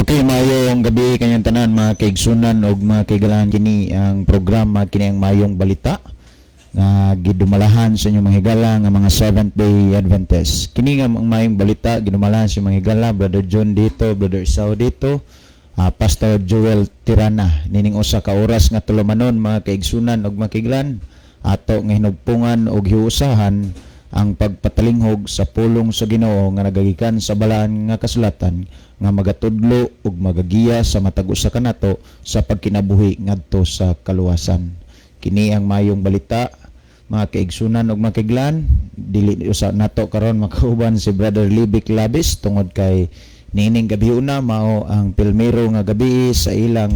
Okay, maayong gabi kanyang tanan, mga kaigsunan og mga kaigalaan. Kini ang programa, kini ang Maayong Balita nga gidumalahan sa inyong mga higala nga mga Seventh Day Adventist. Kini nga ang Maayong Balita gidumalahan sa inyong mga higala, Brother John dito, Brother Isao dito, Pastor Joel Tirana. Nining usa ka oras nga tulumanon, mga kaigsunan og mga kaiglan, ato nga hinugpungan og hiusahan ang pagpatalinghog sa pulong sa Ginoo nga nagagikan sa balaan nga kasulatan nga magatudlo ug magagiya sa matag usa kanato sa pagkinabuhi ngadto sa kaluwasan. Kini ang Maayong Balita, mga kaigsunan ug mga kaiglan. Dili usa nato karon makauban si Brother Libic Labis tungod kay niining gabi una mao ang pilmero nga gabi sa ilang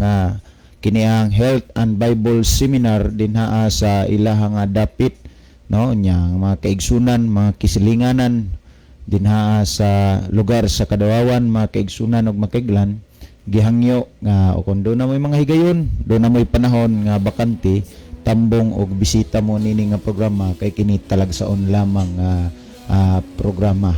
kini ang Health and Bible Seminar dinhaa sa ilahang nga dapit, no? Nya ang mga kaigsunan, mga kisilinganan dinha sa lugar sa Kadawawan, mga kaigsunan ug mga kaiglan, gihangyo nga o kung doon na mo'y mga higayon, doon na mo'y panahon nga bakante, tambong og bisita mo nini nga programa kay kini talagsaon lamang nga programa.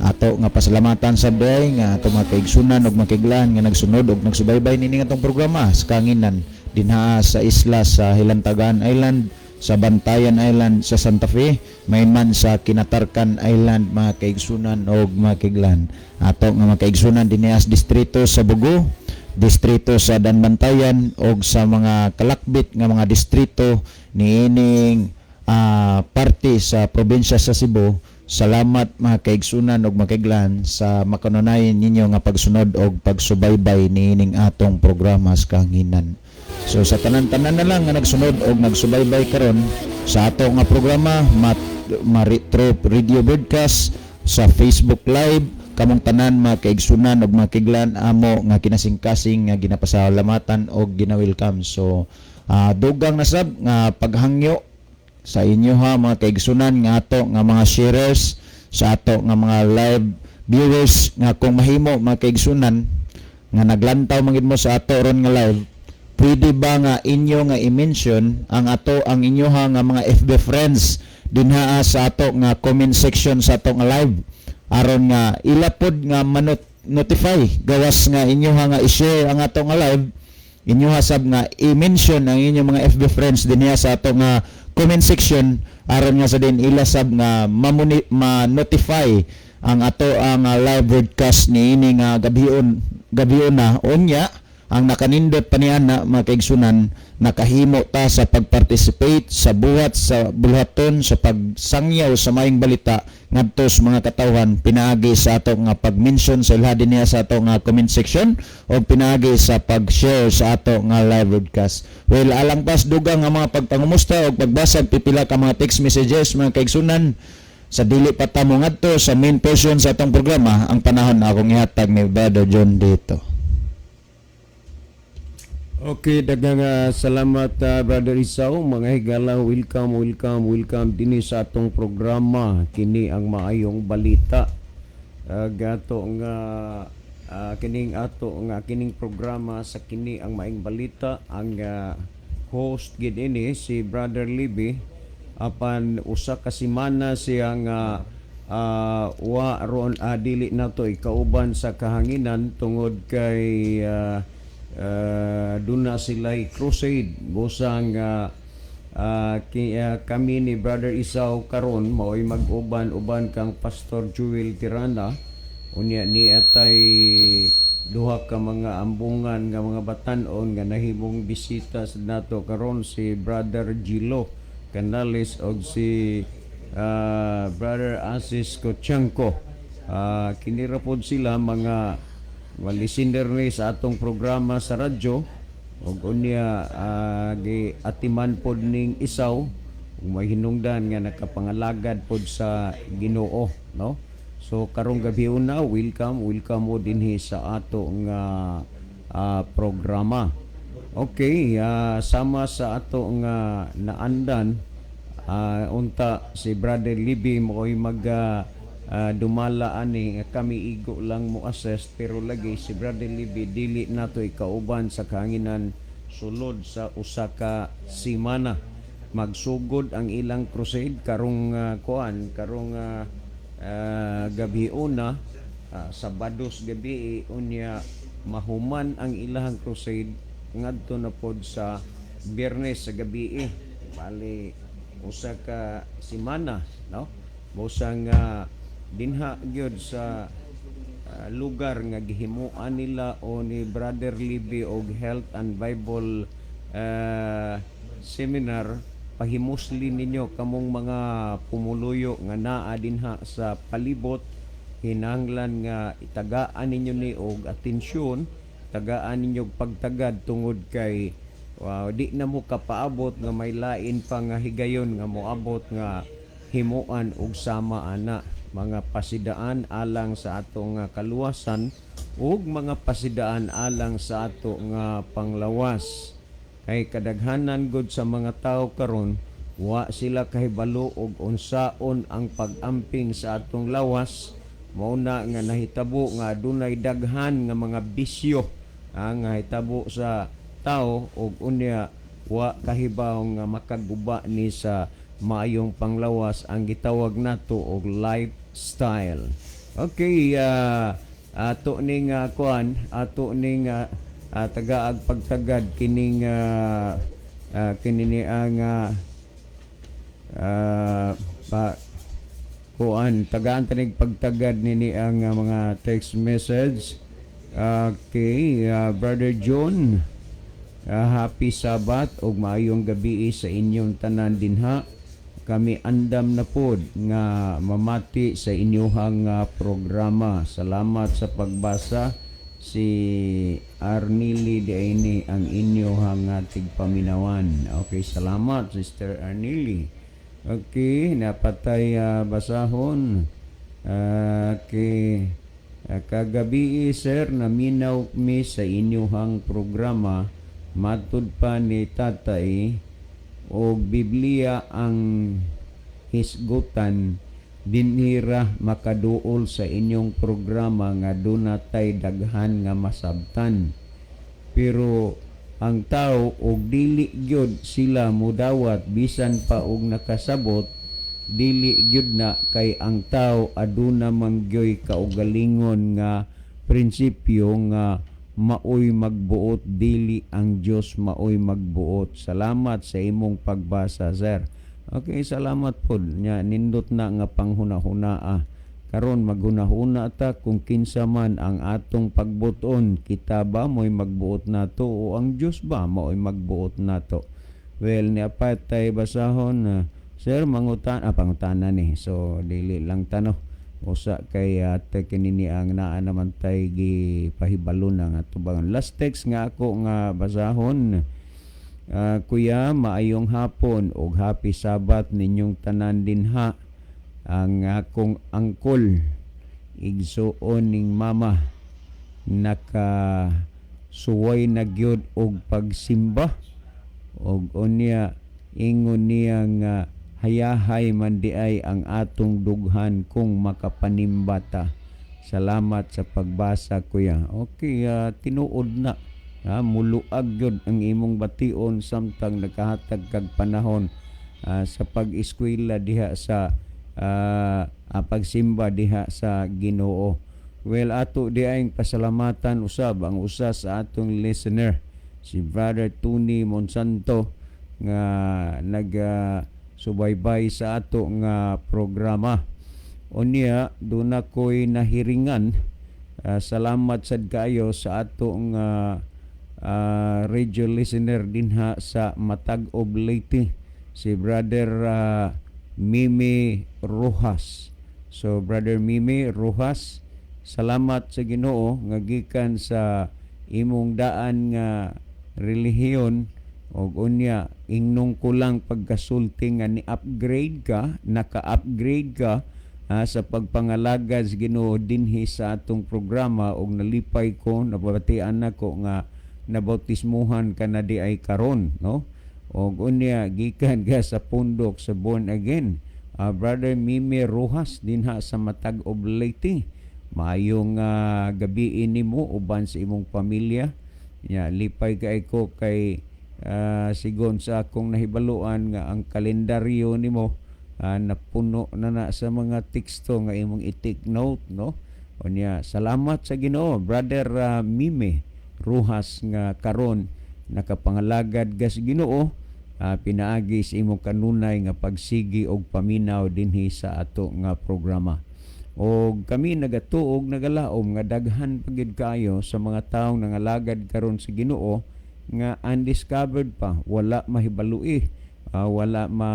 Ato nga pasalamatan sa day nga ato mga kaigsunan ug mga kaiglan nga nagsunod og nagsubaybay nini nga atong programa sa kanginan dinha sa isla sa Hilantagaan Island, sa Bantayan Island, sa Santa Fe, may man sa Kinatarkan Island, mga kaigsunan og mga kaiglan. Ato nga mga kaigsunan dinhi sa distrito sa Bogo, distrito sa Daanbantayan og sa mga kalakbit nga mga distrito niining parte sa probinsya sa Cebu. Salamat, mga kaigsunan ug mga kaiglan, sa makanunayan ninyo nga pagsunod og pagsubaybay niining atong programa sa kahanginan. So sa tanan-tanan na lang nga nagsunod og nagsubaybay karon sa ato nga programa mat through radio broadcast, sa Facebook Live, kamong tanan, mga kaigsunan ug mga kaiglan, amo nga kinasingkasing nga ginapasalamatan og gina-welcome. So dugang na sab nga paghangyo sa inyo ha, mga kaigsunan, nga ato nga mga sharers, sa ato nga mga live viewers, nga kung mahimo, mga kaigsunan, nga naglantaw man gid mo sa ato ron nga live, pwede ba nga inyo nga i-mention ang ato ang inyo ha nga mga FB friends dinha sa ato nga comment section sa ato nga live aron nga ila pod nga manot notify gawas nga inyo ha nga i-share ang ato nga live, inyo ha sab nga i-mention ang inyong mga FB friends dinha sa ato nga comment section aron nga sa din ila sab nga ma-notify ang ato ang live broadcast niini nga gabion gabion na. Unya ang nakanindot pa niya na, mga kaigsunan, nakahimo ta sa pag-participate sa buhat sa bulhaton sa pagsangyaw sa Maayong Balita ngadto sa mga katawhan pinaagi sa ato nga pag-mention sa ilha dinhiya sa ato nga comment section o pinaagi sa pag-share sa ato nga live broadcast. Well, alang pas dugang nga mga pagpangumusta o pagbasag pipila ka mga text messages, mga kaigsunan, sa dili pa ta mo ngadto sa main portion sa atong programa, ang panahon akong ihatag ni Brother John dito. Okay, daghang salamat, Brother Isao. Mga higala, welcome, welcome, welcome dinhi sa atong programa. Kini ang Maayong Balita. Gato nga kining ato nga kining programa sa kini ang Maayong Balita, ang host gid ini si Brother Libby, apan usa ka semana siya nga wa ron, dili nato ikauban sa kahanginan tungod kay duna sila crusade. Busang kami ni Brother Isao karon mao'y mag-uban uban kang Pastor Joel Tirana. Unya ni atay duha ka mga ambungan nga mga batan-on nga nahimong bisita sa nato karon, si Brother Gilo Canales og si Brother Asis Kochanko. Kini ra pod sila mga listener ni sa atong programa sa radyo ug unya gi atiman pod ning Isaw ug may hinungdan nga nakapangalagad pod sa Ginoo, no? So karong gabi una, welcome, welcome mo dinhi sa ato nga programa. Okay, sama sa ato nga naandan, unta si Brother Libby mo'y mag dumala ani, kami igo lang mo assist, pero lagi si Brother Libby dili nato ikauban sa kahanginan sulod sa usa ka semana. Magsugod ang ilang crusade karong kuan, karong gabi una, Sabados gabi. Unya Mahuman ang ilahang crusade ngadto na pod sa Biyernes sa gabi. Bali usa ka semana, no? Busa nga dinha gyud sa lugar nga gihimuan nila o ni Brother Libby og Health and Bible Seminar. Pahimusli ninyo kamong mga pumuluyo nga naa dinha sa palibot. Hinanglan nga itagaan ninyo ni og atensyon, tagaan ninyo og pagtagad, tungod kay, wow, di na mo kapaabot nga may lain pa nga higayon nga moabot nga himuan og sama ana, mga pasidaan alang sa ato nga kaluwasan ug mga pasidaan alang sa ato nga panglawas, kay kadaghanan gud sa mga tawo karon wa sila kahibalo og unsaon ang pag-amping sa atong lawas. Mao na nga nahitabo nga adunay daghan nga mga bisyo ang nahitabo sa tao ug unya wa kahibaw nga makaguba ni sa maayong panglawas, ang gitawag nato og lifestyle. Okay, ato ning kuan, ato ning tagaag pagtagad kining kini ni ang pa kuan, tagaan tanig pagtagad nini ang mga text message. Okay, Brother John, happy Sabbath ug maayong gabi sa inyong tanan dinha. Kami andam na pod nga mamati sa inyuhang programa. Salamat sa pagbasa. Si Arnili diay ang inyuhang tigpaminawan. Okay, salamat, Sister Arnili. Okay, napatay basahon. Okay. Kagabi, sir, naminaw mi sa inyuhang programa. Matud pa ni tatay og Biblia ang hisgutan, dinhira makaduol sa inyong programa nga duna tay daghan nga masabtan. Pero ang tao og dili gyud sila mudawat, bisan pa og nakasabot, dili gyud na, kay ang tao aduna man gyoy kaugalingon nga prinsipyo nga maoy magbuot, dili ang Dios maoy magbuot. Salamat sa imong pagbasa, sir. Okay, salamat pod nya. Nindot na nga panghuna-hunaa. Karon maghuna-huna ta kung kinsa man ang atong pagbuton. Kita ba mo'y magbuot nato o ang Dios ba maoy magbuot nato? Well, niapat tay basahon na, sir, mangutan, pangutana ni, so dili lang tano usa kay ate kini ni ang naa naman tay gipahibalo na nga tubangan. Last text nga ako nga basahon. Kuya, maayong hapon ug happy Sabbath ninyong tanan dinha. Ang akong angkol, igsuon ning mama, naka suway na gyud og pagsimba og unya ingon niya nga hayahay man di ay ang atong dughan kung makapanimba ta. Salamat sa pagbasa, kuya. Okay, tinuod na. Ha, muluag gyud ang imong bation samtang nakahatag kag panahon sa pag-eskwela diha sa pagsimba diha sa Ginoo. Well, ato di ay pasalamatan usab ang usa sa atong listener, si Brother Tony Monsanto, nga nag subaybay sa ato nga programa. Unya duna ko'y nahiringan. Salamat sad kaayo sa ato nga radio listener dinha sa Matag-ob, Leyte, si Brother Mimi Rojas. So Brother Mimi Rojas, salamat sa Ginoo nga gikan sa imong daan nga relihiyon og unya ingnong ko lang pagkasulti nga ni-upgrade ka, naka-upgrade ka sa pagpangalagad sa Ginoo dinhi sa atong programa, og nalipay ko nabatian nako nga nabautismuhan ka na di ay karon, no? Og unya gikan ka sa pundok sa born again. Brother Mimi Rojas dinha sa Matag-ob, Leyte, maayong gabi nimo uban sa imong pamilya. Ya, lipay kay ko kay sigon sa akong nahibaluan nga ang kalendaryo nimo napuno na na sa mga teksto nga imong i-take note, no? Unya, salamat sa Ginoo, Brother Mime Ruhas, nga karon nakapangalagad ka sa Ginoo pinaagi sa imong kanunay nga pagsigi og paminaw dinhi sa ato nga programa. Og kami nagatuo og nagalaom nga daghan pa gyud kaayo sa mga taong nangalagad karon sa Ginoo nga undiscovered pa, wala mahibalui, wala ma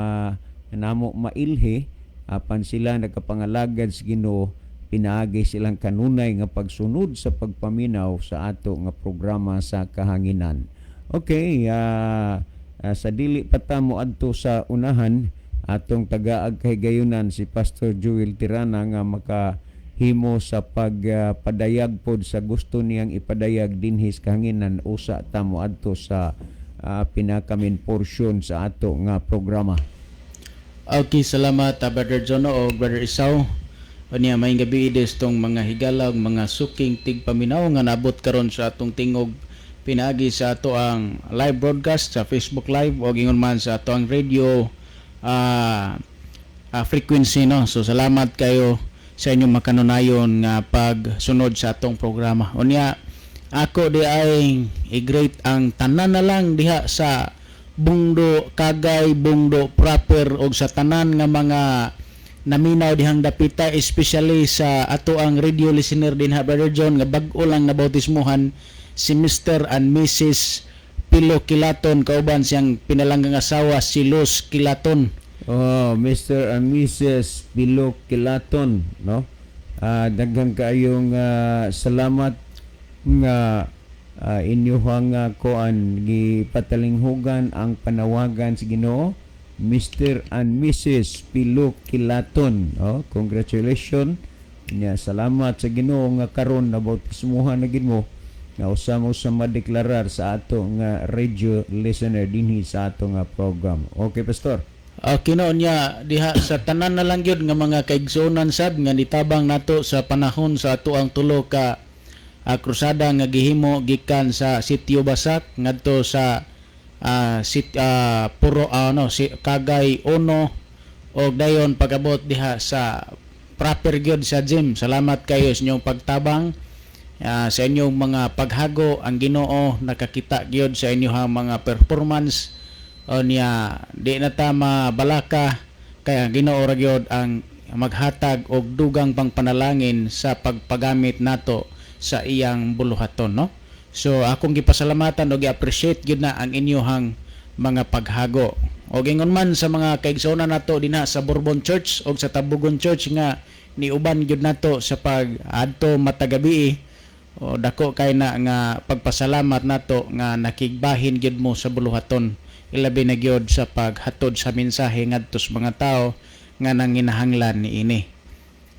namo mailhi, apan sila nagkapangalagad sa Ginoo pinaagi silang kanunay nga pagsunod sa pagpaminaw sa ato nga programa sa kahanginan. Okay, sa dili pa ta mo adto sa unahan, atong tagaag kahigayunan si Pastor Joel Tirana nga makahimo sa pagpadayag pod sa gusto niyang ipadayag dinhi sa kahanginan usa ta mo adto sa pinaka-main portion sa ato nga programa. Okay, salamat, Brother Jono o Brother Isaw. Unya, maayong gabii tong mga higala ug mga suking tigpaminaw nga naabot karon sa atong tingog pinaagi sa ato ang live broadcast sa Facebook Live o ingon man sa ato ang radio frequency, no. So salamat kayo sa inyong makanunayon nga pagsunod sa atong programa. Unya, ako di ay i-greet ang tanan na lang diha sa Bungdo Kagay, Bungdo proper og sa tanan nga mga naminaw dihang dapita, especially sa ato ang radio listener dinha, Brother John, nga bag-o lang nabautismuhan, si Mr. and Mrs. Pilo Kilaton kauban siyang pinalanggang asawa si Luz Kilaton. Oh, Mr. and Mrs. Pilo Kilaton, no? Daghan kaayong salamat nga inyuhang kuan gipatalinghugan ang panawagan sa Ginoo. Mr. and Mrs. Pilo Kilaton. Oh, congratulations. Nya, salamat sa Ginoo nga karon nabautismuhan na gid mo nga usa mo sa madeklarar sa ato nga radio listener dinhi sa ato nga program. Okay, Pastor. Okay, no, niya diha sa tanan na lang gyud nga mga kaigsuonan sad nga nitabang nato sa panahon sa ato ang tulo ka krusada nga gihimo gikan sa Sitio Basak ngadto sa Puro no si Kagay Uno og dayon pag-abot diha sa proper gyud sa gym. Salamat kayo sa inyong pagtabang, sa inyong mga paghago. Ang Ginoo nakakita gyud sa inyong mga performance. O niya, di na ta mabalaka kay ang Ginoo ra gyud ang maghatag og dugang pang panalangin sa pagpagamit nato sa iyang buluhaton, no. So akong gipasalamatan og gi-appreciate gyud na ang inyong mga paghago. Og ingon man sa mga kaigsoona nato dinha sa Bourbon Church og sa Tabugon Church nga niuban gyud nato sa pag adto matagabii o dako kay na nga pagpasalamat nato nga nakigbahin gyud mo sa buluhaton, ilabi na gyud sa paghatod sa mensahe ngadto sa mga tao nga nanginahanglan niini.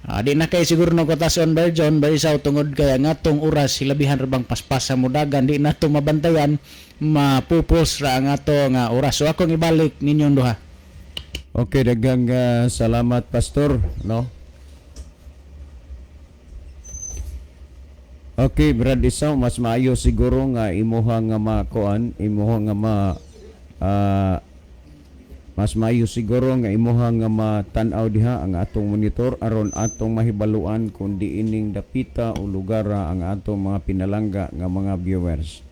Di na kay siguro no katason, Ber John, Ber Isaw, tungod kay ang atong oras hilabihan ra bang paspasa mo dagan, di nato mabantayan, mapupos ra ang ato nga oras. So akong ibalik ninyong duha. Okay, daghang salamat, Pastor, no? Okay, Brad Isaw, mas maayo siguro nga imuha nga makuan, imuha nga ma mas maayo siguro nga imuha nga matan-aw diha ang atong monitor aron atong mahibaluan kung diining dapita o lugar ang atong mga pinalangga nga mga viewers.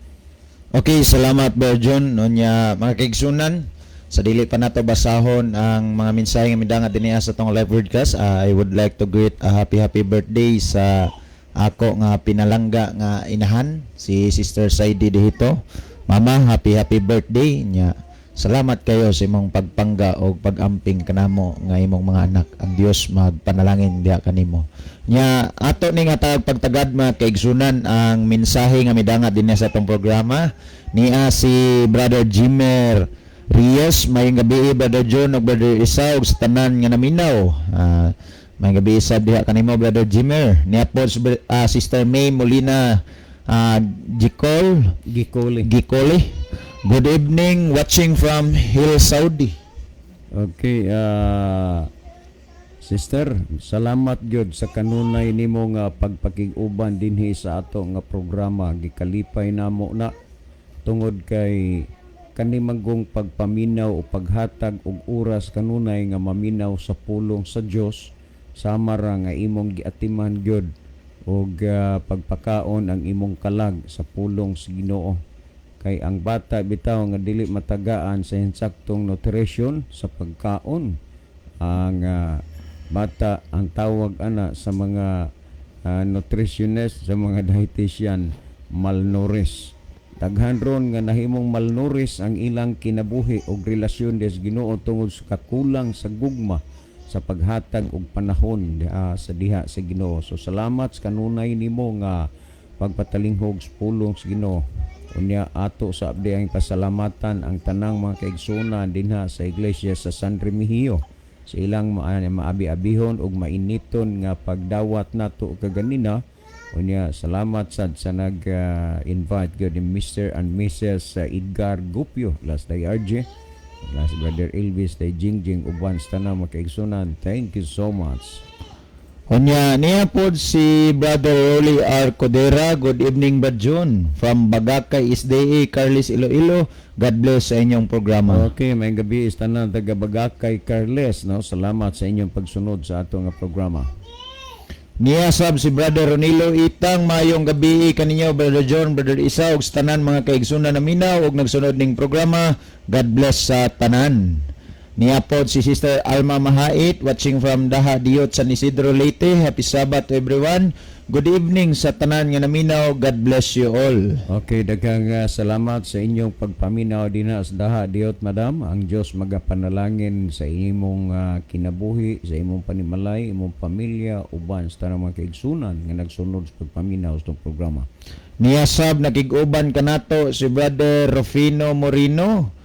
Okay, salamat, Berjon. Unya, mga kaigsunan, sa dili pa nato basahon ang mga mensahe nga midangat dinhi sa atong live broadcast, I would like to greet a happy happy birthday sa ako nga pinalangga nga inahan, si Sister Saidi Dihito. Mama, happy happy birthday nya. Salamat kayo sa imong pagpangga o pag-amping kanamo nga imong mga anak. Ang Dios magpanalangin diha kanimo. Nya, ato ni nga tag pagtagad, mga kaigsunan, ang mensahe nga midangat dinhi sa atong programa niya si Brother Jimmer Rios. Maayong gabi, Brother John ug Brother Isa ug sa tanan nga naminaw. Maayong gabi sa diha kanimo, Brother Jimmer. Niya po si Sister May Molina Gicol. Gikuli. Gicoli. Good evening, watching from Hill Saudi. Okay, sister, salamat gyud sa kanunay nimo nga pagpakig-uban dinhi sa ato nga programa. Gikalipay namo na tungod kay kani manggong pagpaminaw o paghatag og oras kanunay nga maminaw sa pulong sa Dios, sama ra nga imong giatiman gyud. Og pagpakaon ang imong kalag sa pulong sa Ginoo, kay ang bata bitaw nga dili matagaan sa insaktong nutrition sa pagkaon, ang bata, ang tawag ana sa mga nutritionist, sa mga dietitian, malnourished. Daghan ron nga nahimong malnourished ang ilang kinabuhi og relasyon des Ginoo tungod sa kakulang sa gugma sa paghatag og panahon sa diha sa Ginoo. So salamat sa kanunay nimo nga pagpatalinghog sa pulong sa Ginoo. Unya ato sa abdi ang pasalamatan ang tanang mga kaigsuonan dinha sa iglesia sa San Remigio sa ilang maabi-abihon ug mainiton nga pagdawat nato kaganina. Unya salamat sad sa nag-invite gyud ni Mr. and Mrs. Edgar Gupio, last day RJ, last Brother Elvis, day Jingjing, uban sa tanang mga kaigsuonan. Thank you so much. Unya niya pod si Brother Rolly R. Codera. Good evening, Brad Jun. From Bagakay SDA, Carles, Iloilo. God bless sa inyong programa. Okay, maayong gabii sa tanan taga Bagakay, Carles, no? Salamat sa inyong pagsunod sa ato nga programa. Niya sab si Brother Ronilo Itang, mayong gabi kaninyo, Brother John, Brother Isa ug sa tanan mga kaigsunan naminaw ug nagsunod ning programa. God bless sa tanan. Niya pod si Sister Alma Mahait, watching from Daha Diot, San Isidro, Leyte. Happy Sabbath to everyone. Good evening sa tanan nga naminaw. God bless you all. Okay, daghang salamat sa inyong pagpaminaw dinha sa Daha Diot, madam. Ang Dios magapanalangin sa imong kinabuhi, sa imong panimalay, imong pamilya, uban sa tanang mga kaigsunan nga nagsunod sa pagpaminaw sa itong programa. Niya sab nakig-uban kanato si Brother Rufino Morino.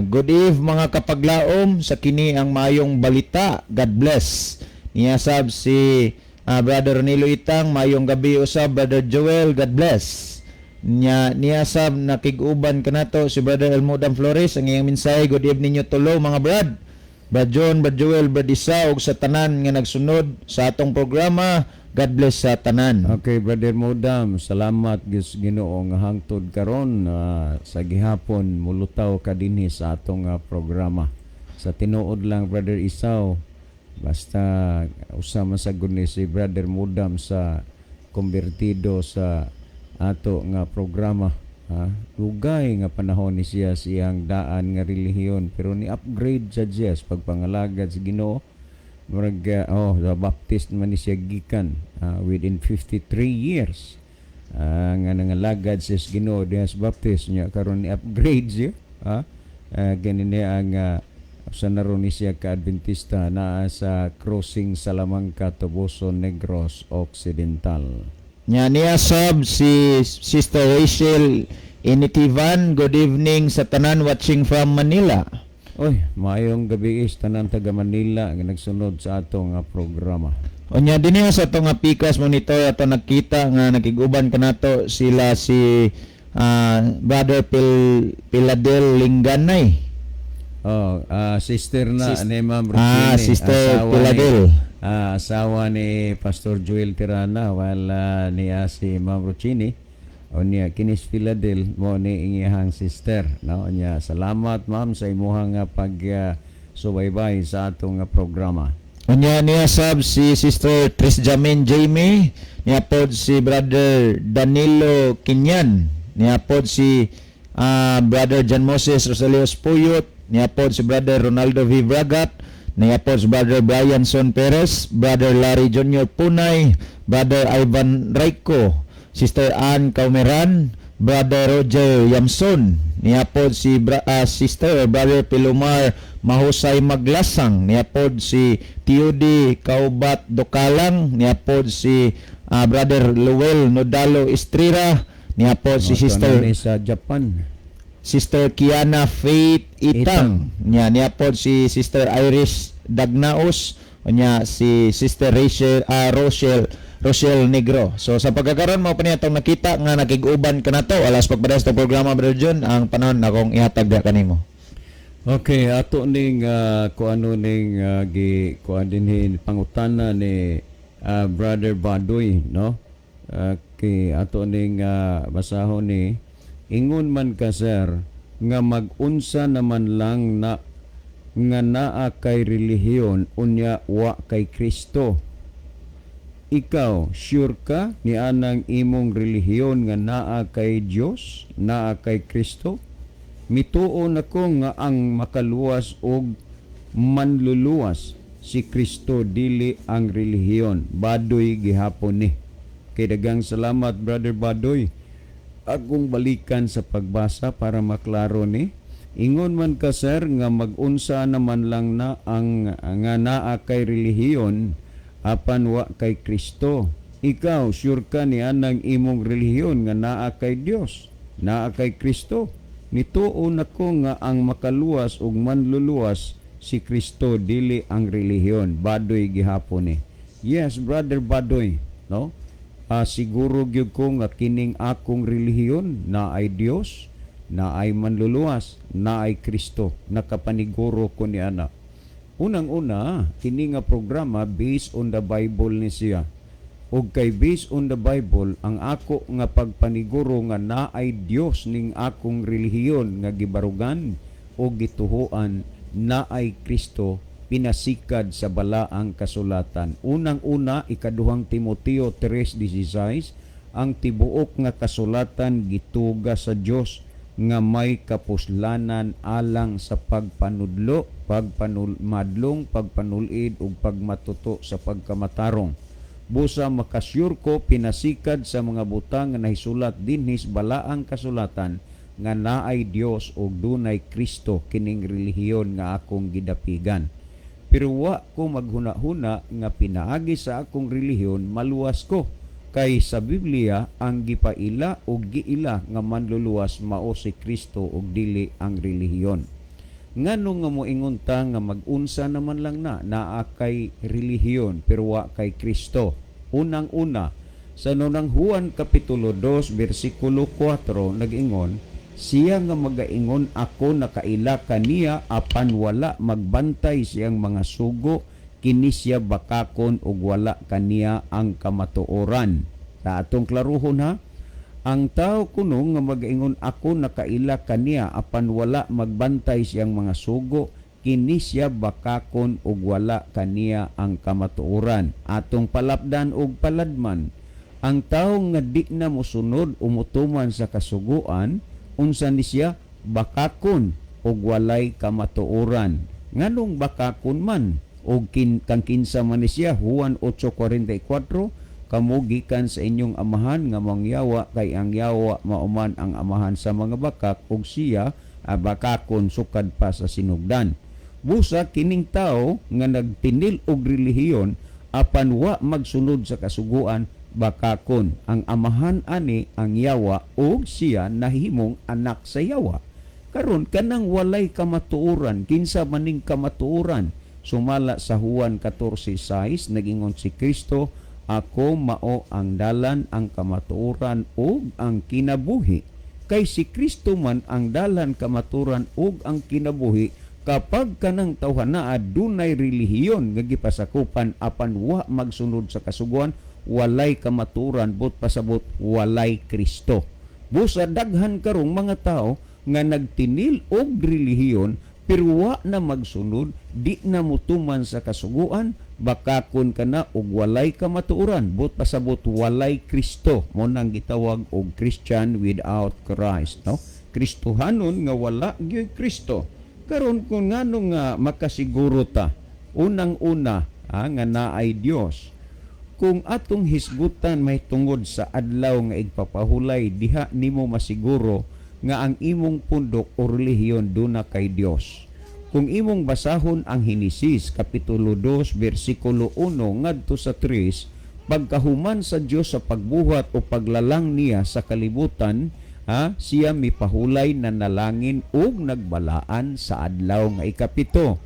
Good eve, mga kapaglaom, sa kini ang mayong balita. God bless. Niya sab si Brother Ronilo Itang, mayong gabi usab, Brother Joel, God bless. Niya sab nakig-uban kanato si Brother Elmodam Flores, ang iyang mensahe, good evening nyo tulo mga brad. Brad John, Brad Joel, Brad Isa, ug sa tanan nga nagsunod sa atong programa. God bless sa tanan. Okay, Brother Modam, salamat gis Ginoo nga hangtod karon sa gihapon mulutaw ka dinhi sa atong programa. Sa tinuod lang, Brother Isaw, basta usa man sa gud ni si Brother Modam sa konbertido sa ato nga programa. Ha? Dugay nga panahon ni siya sa iyang daan nga relihiyon, pero ni upgrade sa Diyos pagpangalagad sa Ginoo. Murag oh, sa Baptist man ni siya gikan within 53 years nga nangalagad siya sa Ginoo diha sa Baptist niya. Karon ni upgrade siya, ha, ganin niya ang sa naron ni siya ka Adventista, naa sa Crossing Salamanca, Toboso, Negros Occidental. Nya niya sab si Sister Rachel Initivan, good evening sa tanan watching from Manila. Oy, maayong gabi is tanan taga Manila nga nagsunod sa atong programa. Unya dinhi sa atong nga Pikas monitor, ato nakita nga nakig-uban kanato sila si Brother Piladel Linganay. Oh, sister na ni Ma'am Ah, Roxine, Sister asawa ni- Piladel. Asawa ni Pastor Joel Tirana, while niya si Ma'am Rochini. O niya kinis Piladel mo ni iyang sister, no? Niya salamat, ma'am, sa imuhang pag subaybay sa atong programa. Unya niya sab si Sister Tris Jamin Jamie, niya pod si Brother Danilo Kinyan, niya pod si Brother John Moses Rosalios Puyot, niya pod si Brother Ronaldo V. Bragat, niya pod si Brother Brian Son Perez, Brother Larry Jr. Punay, Brother Ivan Rayco, Sister Ann Kaumeran, Brother Roger Yamson, niya pod si Sister or Brother Pilumar Mahusay Maglasang, niya pod si Tiudi Kaubat Dokalang, niya pod si Brother Luel Nodalo Estrera, niya pod si Mo, Sister ni sa Japan. Sister Kiana Faith Itang. Niya niya pod si Sister Iris Dagnaos, niya si Sister Rachel Rochelle Rochelle Negro. So sa pagkakaroon mo pa niya itong nakita nga nakig-uban kanato alas pagpadas sa programa. Brother John, ang panahon akong ihatag diha kanimo. Okay, ato ning kuano ning gi kuan dinhi pangutana ni Brother Badoy, no? Okay, ato ning basahon ni ingon man ka, sir, nga mag-unsa naman lang na nga naa kay relihiyon unya wa kay Kristo. Ikaw, sure ka ni anang imong relihiyon nga naa kay Dios, naa kay Kristo? Mituo nako nga ang makaluwas og manluluwas si Kristo, dili ang relihiyon. Badoy gihapon ni. Kay dagang salamat, Brother Badoy. Akong balikan sa pagbasa para maklaro ni. Ingon man ka, sir, nga mag-unsa naman lang na ang nga naa kay relihiyon apan wa kay Kristo. Ikaw, sure ka ni anang imong relihiyon nga naa kay Dios, naa kay Kristo? Nituo nako nga ang makaluwas ug manluluwas si Kristo, dili ang relihiyon. Badoy gihapon ni. Yes, Brother Badoy, no? Siguro gyud ko nga kining akong relihiyon na ay Dios, na ay manluluwas, na ay Kristo. Nakapaniguro ko ni ana. Unang-una, kini nga programa based on the Bible ni siya. Ug kay based on the Bible, ang ako nga pagpaniguro nga naay Dios ning akong relihiyon nga gibarugan o gituhuan, naay Kristo, pinasikad sa balaang kasulatan. Unang-una, Ikaduhang Timoteo 3:16, ang tibuok nga kasulatan gituga sa Dios nga may kapuslanan alang sa pagpanudlo, pagpanulmadlong, pagpanulid ug pagmatuto sa pagkamatarong. Busa makasyur ko pinasikad sa mga butang nga nahisulat dinhi sa balaang kasulatan nga naay Dios ug dunay Kristo kining relihiyon nga akong gidapigan. Pero wa ko maghuna-huna nga pinaagi sa akong relihiyon maluwas ko, kay sa Biblia ang gipaila o giila nga manluluwas mao si Kristo ug dili ang relihiyon. Ngano nga moingon ta nga mag-unsa naman lang na naa kay relihiyon pero wa kay Kristo? Unang-una, sa Nunang Juan kapitulo 2 bersikulo 4 nag-ingon, siya nga magaingon ako nakaila kaniya apan wala magbantay siyang mga sugo, kini siya bakakon ug wala kaniya ang kamatuoran. Sa atong klaruhon ha, ang tao kuno nga magaingon ako nakaila kaniya apan wala magbantay siyang mga sugo, kini siya bakakon ug wala kaniya ang kamatuoran. Atong palapdan ug paladman, ang tao nga di na mosunod o motuman sa kasuguan, unsa ni siya? Bakakon ug walay kamatuoran. Nganong bakakon man? Og kang kinsa man ni siya? Juan 8:44, kamo gikan sa inyong amahan nga mangyawa, kay ang yawa mauman ang amahan sa mga bakak, ug siya bakakon sukad pa sa sinugdan. Busa kining tao nga nagtinil og relihiyon apan wa magsunod sa kasuguan, bakakon. Ang amahan ani ang yawa ug siya nahimong anak sa yawa. Karon, kanang walay kamatuoran, kinsa maning kamatuoran? Sumala sa Juan 14:6, nagingon si Kristo, "Ako mao ang dalan, ang kamatuoran ug ang kinabuhi." Kay si Kristo man ang dalan, kamatuoran ug ang kinabuhi, kapag kanang tawhana dunay relihiyon nga gipasakupan apan wa magsunod sa kasuguan, walay kamatuoran, but pasabot walay Kristo. Busa daghan karong mga tao nga nagtinil og relihiyon pero wa na magsunod, di na mutuman sa kasuguan, bakakon ka na og walay kamatuoran, but pasabot walay Kristo. Mo nang gitawag og Christian without Christ, no? Kristohanon nga wala gyud Kristo. Karon, kung ngano nga makasiguro ta unang-una nga naay Dios, kung atong hisgutan may tungod sa adlaw nga igpapahulay, diha nimo masiguro nga ang imong pundok o relihiyon duna kay Dios. Kung imong basahon ang Henesis kapitulo 2 bersikulo 1 ngadto sa 3, pagkahuman sa Dios sa pagbuhat o paglalang niya sa kalibutan, siya mipahulay na nalangin ug nagbalaan sa adlaw nga ikapito.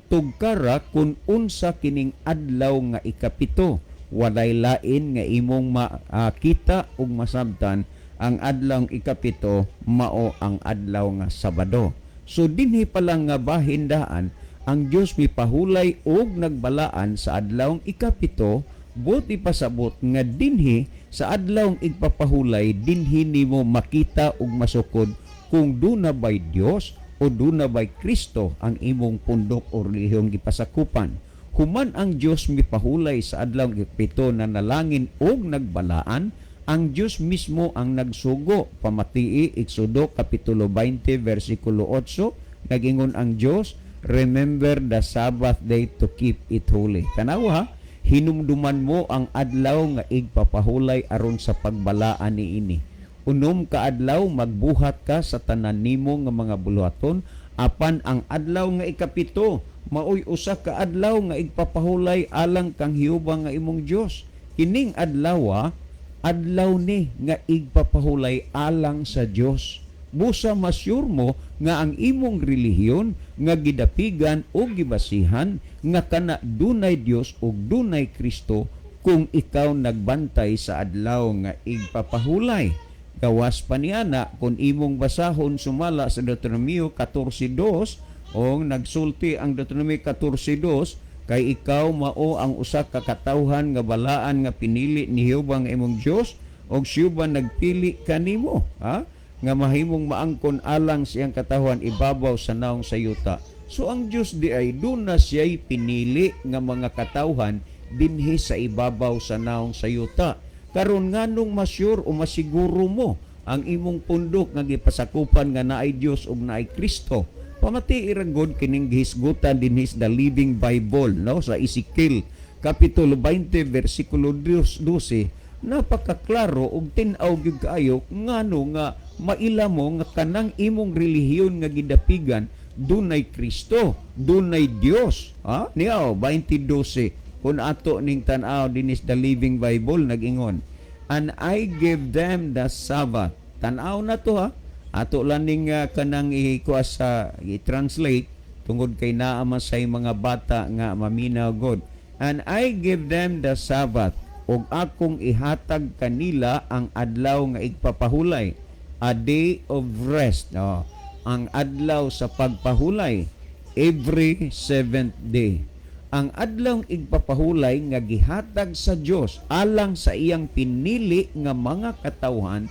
Tugkara kung unsa kining adlaw nga ikapito, walay lain nga imong makita ug masabtan, ang adlaw ikapito mao ang adlaw nga Sabado. So dinhi pa lang nga bahindaan, ang Dios mipahulay og nagbalaan sa adlaw ikapito, but ipasabot nga dinhi sa adlaw igpapahulay, dinhi nimo makita ug masukod kung duna bay Dios o duna bay Kristo ang imong pundok o relihiyong gipasakupan. Human ang Dios mipahulay sa adlaw 7 na nalangin og nagbalaan, ang Dios mismo ang nagsugo. Pamatii Exodo kapitulo 20 versikulo 8, nagingon ang Dios, "Remember the Sabbath day to keep it holy." Tanawa ha, hinumduman mo ang adlaw nga igpapahulay aron sa pagbalaan niini. 6 ka adlaw magbuhat ka sa tanan nimo nga mga buluhaton, apan ang adlaw nga 7 maoy usa ka adlaw nga igpapahulay alang kang Jehova nga imong Dios. Kining adlaw, adlaw ni nga igpapahulay alang sa Dios. Busa masyur mo nga ang imong relihiyon nga gidapigan o gibasihan nga kana dunay Dios ug dunay Kristo kung ikaw nagbantay sa adlaw nga igpapahulay. Gawas pa niya na kung imong basahon sumala sa Deuteronomio 14:2, o nagsulti ang Deuteronomio 14:2, kay ikaw mao ang usa ka katawhan nga balaan nga pinili ni Jehova nga imong Dios, og siya ba nagpili kanimo, ha, nga mahimong maangkon alang siyang katawhan ibabaw sa naong sa yuta. So ang Dios di ay doon na siya'y pinili nga mga katawhan dinhi sa ibabaw sa naong sa yuta. Karon, nganong masyur o masiguro mo ang imong pundok nga gipasakupan nga naay Dios ug naay Kristo? Pamati ra gud kining gihisgutan dinhi sa The Living Bible, no, sa Ezekiel kapitulo 20 versikulo 12. Napakaklaro ug tin-aw gyud kaayo ngano nga maila mo nga kanang imong relihiyon nga gidapigan dunay Kristo, dunay Dios. Ha? Niyaw 20:12, kung ato ning tan-aw dinhi sa The Living Bible, nag-ingon, "And I give them the Sabbath." Tan-aw na to ha. Ato lang ning kanang ikuha sa i-translate tungod kay naa man say mga bata nga maminaw god. "And I give them the Sabbath," ug akong ihatag kanila ang adlaw nga igpapahulay, a day of rest. No, ang adlaw sa pagpahulay every seventh day. Ang adlaw igpapahulay nga gihatag sa Dios alang sa iyang pinili nga mga katawhan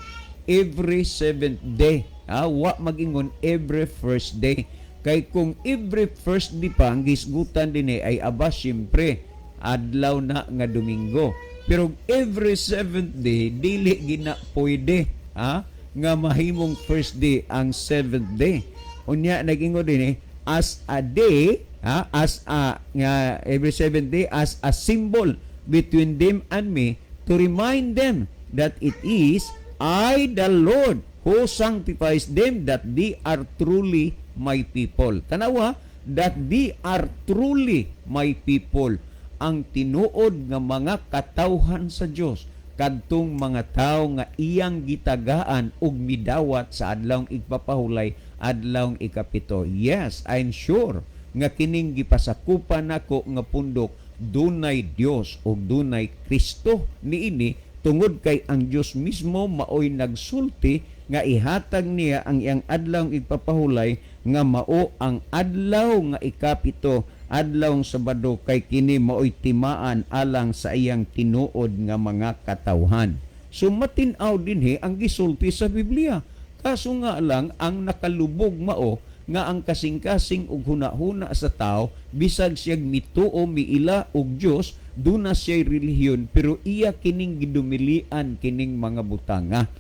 every seventh day. Ah, wa magingon every first day. Kay kung every first day pa ang gisgutan dinhi ay aba siyempre adlaw na nga Domingo. Pero every seventh day, dili gina pwede, ha, nga mahimong first day ang seventh day. Unya nagingon dinhi, as a day, ha, as a nga every seventh day as a symbol between them and me to remind them that it is I the Lord who sanctifies them, that they are truly my people. Tanawa, that they are truly my people. Ang tinuod nga mga katawhan sa Dios kadtong mga tawo nga iyang gitagaan og midawat sa adlawng igpapahulay, adlawng 7. Yes, I'm sure nga kining gipasakupan nako nga pundok dunay Dios ug dunay Kristo niini tungod kay ang Dios mismo maoy nagsulti nga ihatag niya ang iyang adlaw igpapahulay nga mao ang adlaw nga 7, adlaw Sabado, kay kini maoy timaan alang sa iyang tinuod nga mga katawhan. So matin-aw dinhi ang gisulti sa Biblia. Kaso nga lang ang nakalubog mao nga ang kasing-kasing ug huna-huna sa tao, bisag siyag mituo, miila og Dios, duna siya'y relihiyon, pero iya kining gidumilian kining mga butanga.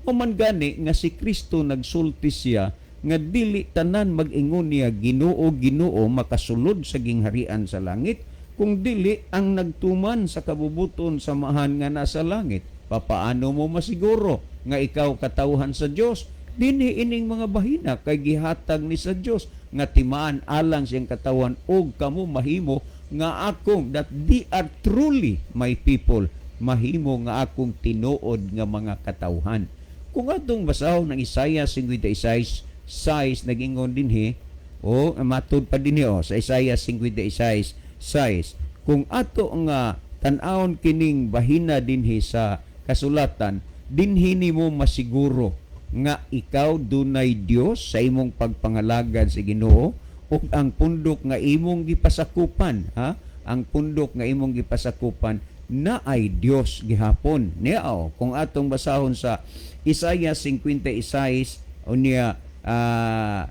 Mao man gani nga si Kristo nagsulti siya nga dili tanan mag-ingon niya, "Ginoo, Ginoo," makasulod sa gingharian sa langit, kung dili ang nagtuman sa kabubuton sa Amahan nga nasa langit. Papaano mo masiguro nga ikaw katawhan sa Dios? Dinhi ining mga bahina kay gihatag ni sa Dios nga timaan alang siyang katawan og kamo mahimo nga akong, that they are truly my people, mahimo nga akong tinuod nga mga katawhan. Kung atong basahon ng Isaiah 56:6, nagingon dinhi o matud pa dinhi o sa Isaiah 56:6, kung ato nga tan-awon kining bahina dinhi sa kasulatan, dinhi nimo masiguro nga ikaw dunay Dios sa imong pagpangalagad sa Ginoo ug ang pundok nga imong gipasakupan, ha, ang pundok nga imong gipasakupan na ay Dios gihapon niya. Oh, kung atong basahon sa Isaiah 56 unya 2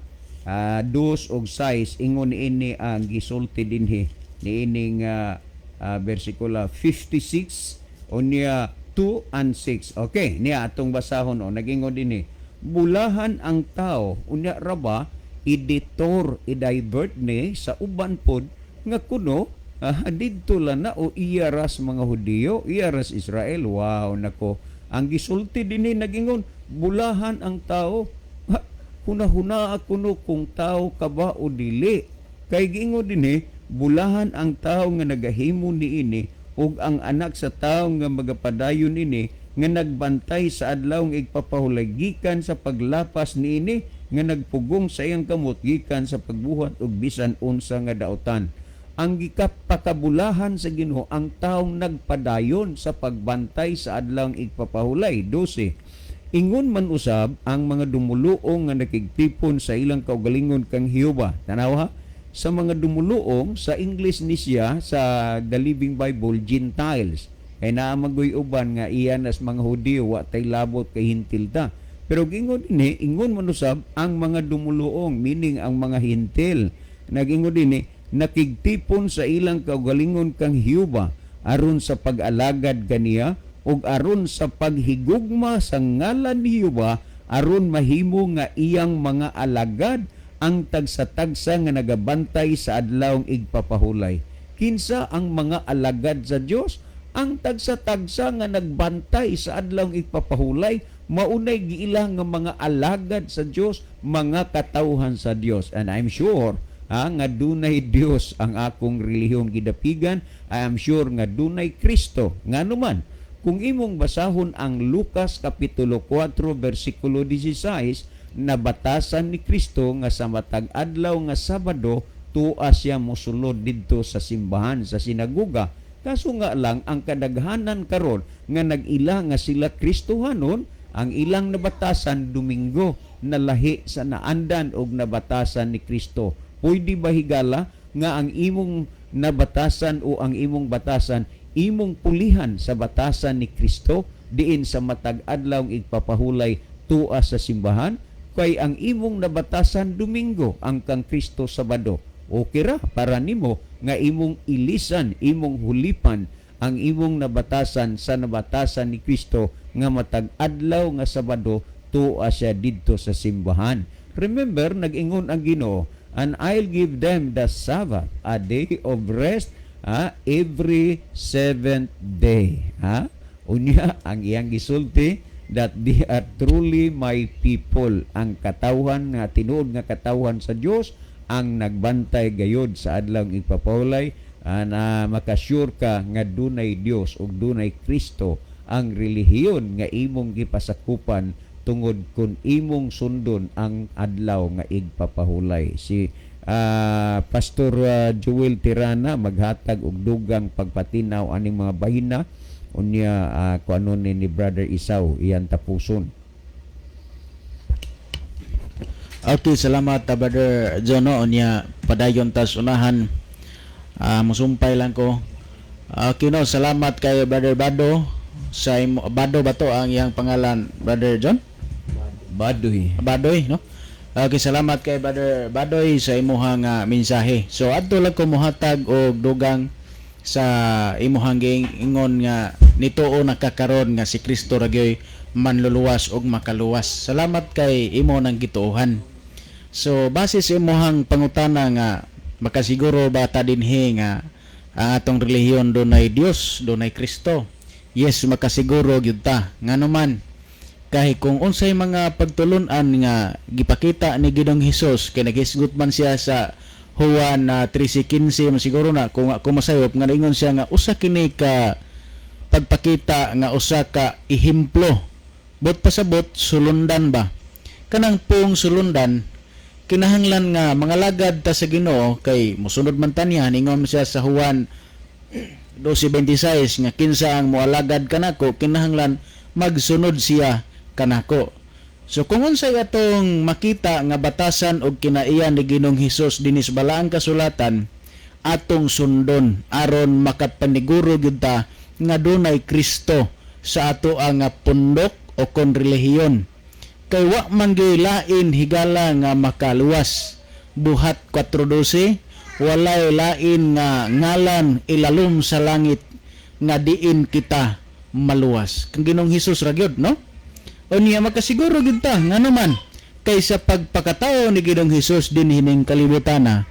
og 6, ingon ini ang gisulti dinhi. Niining bersikulo 56 unya 2 and 6. Okay, niya atong basahon o nagingon dinhi. Bulahan ang tao, unya ra ba i-detour, i-divert ni sa uban pod nga kuno didto lang na o iya ras mga Hudiyo, iya ras Israel. Wow, nako. Ang gisulti dinhi nagingon, bulahan ang tao. Ha, huna-huna kuno kung tao ka ba o dili. Kay giingon dinhi, bulahan ang tao nga nagahimo niini ug ang anak sa tao nga magapadayon ini nga nagbantay sa adlaw nga igpapahulay gikan sa paglapas niini nga nagpugong sa iyang kamot gikan sa pagbuhat og bisan unsa nga daotan. Ang gikapakabulahan sa Ginoo ang taong nagpadayon sa pagbantay sa adlaw igpapahulay. 12. Ingon man usab ang mga dumuluong nga nakigtipon sa ilang kaugalingon kang Jehova. Tanaw ha, sa mga dumuluong, sa English ni siya sa The Living Bible, Gentiles. Kay naa magoy uban nga iyan as mga Hudiyo, wa tay labot kay Hentil ta. Pero gingon dinhi, ingon man usab ang mga dumuluong, meaning ang mga Hentil. Nagingon dinhi, nakigtipon sa ilang kaugalingon kang Jehova aron sa pag-alagad kaniya ug aron sa paghigugma sa ngalan ni Jehova, aron mahimo nga iyang mga alagad ang tagsa-tagsa nga nagabantay sa adlawng igpapahulay. Kinsa ang mga alagad sa Dios? Ang tagsa-tagsa nga nagbantay sa adlawng igpapahulay, maunay giila nga mga alagad sa Dios, mga katawhan sa Dios. And I'm sure nga dunay Dios ang akong relihiyon gidapigan. I am sure nga dunay Kristo. Ngano man, kung imong basahon ang Lucas Kapitulo 4 versikulo 16, nabatasan ni Kristo nga sa matag adlaw nga Sabado tua siya mosulod didto sa simbahan, sa sinagoga. Kaso nga lang, ang kadaghanan karon nga nag-ila nga sila Kristohanon, ang ilang nabatasan Domingo, na lahi sa naandan og nabatasan ni Kristo. Pwede ba, higala, nga ang imong nabatasan o ang imong batasan imong pulihan sa batasan ni Kristo, diin sa matag adlaw igpapahulay tua sa simbahan, kay ang imong nabatasan Domingo, ang kang Kristo Sabado? Okay ra para nimo nga imong ilisan, imong hulipan ang imong nabatasan sa nabatasan ni Kristo nga matag adlaw nga Sabado tua siya didto sa simbahan. Remember, nag-ingon ang Ginoo, "And I'll give them the Sabbath, a day of rest, every seventh day." Ha? Unya ang iyang gisulti, that they are truly my people. Ang katawhan nga tinuod nga katawhan sa Dios ang nagbantay gayod sa adlaw igpapahulay, na makasure ka nga dunay Dios ug dunay Kristo ang relihiyon nga imong gipasakupan, tungod kung imong sundon ang adlaw nga igpapahulay. Si Pastor Joel Tirana maghatag og dugang pagpatinaw aning mga bahina, unya kuano ni Brother Isaw iyan tapuson. Okay, salamat, Brother Jono. Unya padayon tas unahan. Musumpay lang ko. Okay no, salamat kay Brother Bado sa imo. Bado ba to ang iyang pangalan, Brother John? Badoy. Badoy, no? Okay, salamat kay Brother Badoy sa imuhang mensahe. So adto lang ko mohatag og dugang sa imuhang giingon nga nituo nakakaron nga si Kristo ra gyoy manluluwas og makaluwas. Salamat kay imo nang gituohan. So base sa imuhang pangutana nga makasiguro ba ta dinhi nga ang atong relihiyon dunay Dios, dunay Kristo? Yes, makasiguro gyud ta. Ngano man, kay kung unsay mga pagtulun-an nga gipakita ni Ginoong Hesus, kay naghisgot man siya sa Juan na 13:15 siguro na kung ako masayop, nga ingon siya nga usa kini ka pagpakita nga usa ka ehemplo, but pasabot sulundan ba, kanang pong sulundan kinahanglan nga mga lagad ta sa Ginoo kay mosunod man ta niya. Ningon siya sa Juan 12:26 nga kinsa ang moalagad kanako kinahanglan magsunod siya kanako. So kung unsay atong makita nga batasan og kinaiyan ni Ginoong Hesus dinhi sa Balaang Kasulatan, atong sundon aron makapaniguro gyud ta nga dunay Kristo sa ato ang pundok o kon relihiyon. Kay wa man gyud lain, higala, nga makaluwas. Buhat 4:12. Walay lain nga ngalan ilalom sa langit nga diin kita maluwas. Kang Ginoong Hesus ra gyud, no? Unya makasiguro gyud ta, ngano man kay sa pagpakatao ni Ginoong Hesus dinhi ning kalibutana,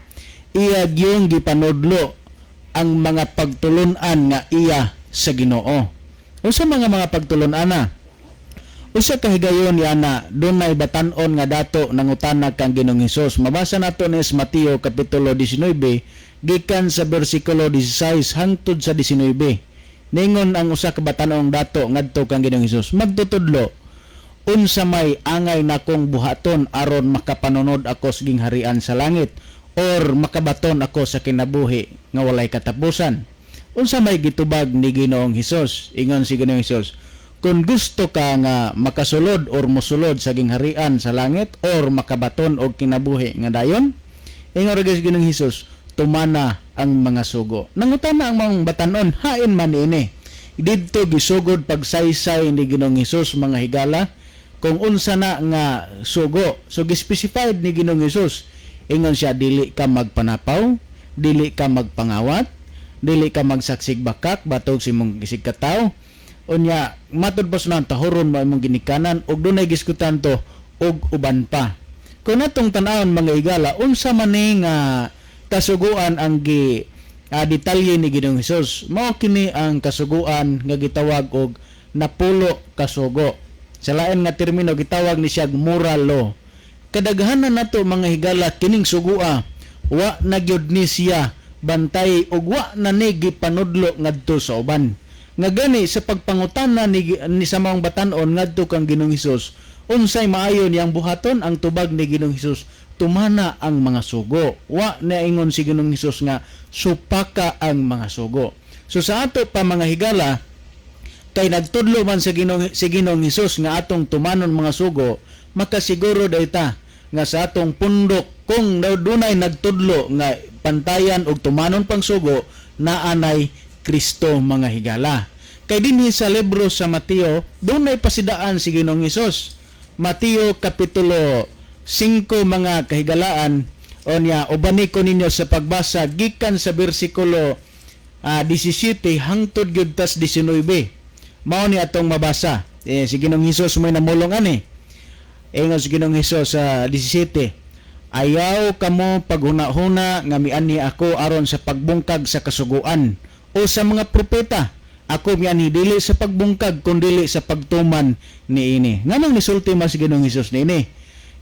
iya gyung gipanudlo ang mga pagtulun-an nga iya sa Ginoo. Unsa mga pagtulun-an na? Usa ka higayon yana, dunay batan-on nga dato nangutana kang Ginoong Hesus. Mabasa nato ni sa Mateo kapitulo 19 gikan sa bersikulo 16 hangtod sa 19. Ningon ang usa ka batan-ong dato ngadto kang Ginoong Hesus, "Magtutudlo, unsa may angay nakong buhaton aron makapanunod ako sa gingharian sa langit or makabaton ako sa kinabuhi nga walay katapusan?" Unsa may gitubag ni Ginoong Hesus? Ingon si Ginoong Hesus, "Kung gusto ka nga makasulod or mosulod sa gingharian sa langit or makabaton og kinabuhi nga dayon," ingon ra si Ginoong Hesus, "tumana ang mga sugo." Nangutana ang mga batanon, "Hain man ini?" Didto gisugod pagsaysay ni Ginoong Hesus, mga higala, kung unsa na nga sugo. So gispecified ni Ginoong Hesus. Ingon siya, "Dili ka magpanapaw, dili ka magpangawat, dili ka magsaksig bakak batog sa imong isigkatawo. Unya matud pa sunan, tahoron mo imong ginikanan," ug dunay giskutan to ug uban pa. Kung atong tan-awon, mga higala, unsa man ni nga kasuguan ang gi detalye ni Ginoong Hesus? Mao kini ang kasuguan nga gitawag og napulo kasugo. Sa lain nga termino, gitawag ni siya moral law. Kadaghanan nato, mga higala, kining sugua wa na gyud ni siya bantay ug wa na ni gipanudlo ngadto sa uban. Nga gani sa pagpangutana ni sa maong batan-on ngadto kang Ginoong Hesus, unsay maayo niyang buhaton, ang tubag ni Ginoong Hesus, "Tumana ang mga sugo." Wa na ingon si Ginoong Hesus nga supaka ang mga sugo. So sa ato pa, mga higala, kay nagtudlo man sa Ginoong si Ginoong Hesus nga atong tumanon mga sugo, makasiguro dayta nga sa atong pundok, kung dunay nagtudlo nga pantayan og tumanon pang sugo, naanay Kristo, mga higala. Kay dinhi sa libro sa Mateo, dunay pasidaan si Ginoong Hesus. Mateo kapitulo 5, mga kahigalaan, onya ubani ko ninyo sa pagbasa gikan sa bersikulo 17 hangtod gyud tas 19. Mao ni atong mabasa. Eh, si Ginoong Hesus may namulong ani. Ingon si Ginoong Hesus sa 17, "Ayaw kamo paghuna-huna nga mianhi ako aron sa pagbungkag sa kasuguan o sa mga propeta. Ako mianhi dili sa pagbungkag kun dili sa pagtuman niini." Nganong nisulti man si Ginoong Hesus niini?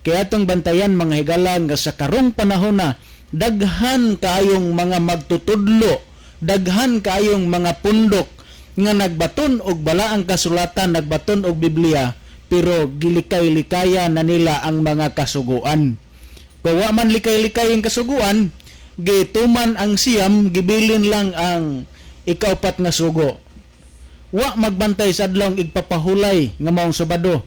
Kaya atong bantayan, mga higala, nga sa karong panahon na daghan kaayong mga magtutudlo, daghan kaayong mga pundok nga nagbaton og balaang kasulatan, nagbaton og Biblia, pero gilikay-likaya na nila ang mga kasuguan. Kung wa man likay-likay ang kasuguan, gituman ang 9, gibilin lang ang ikaupat nga sugo. Wa magbantay sa adlawng igpapahulay nga maong Sabado.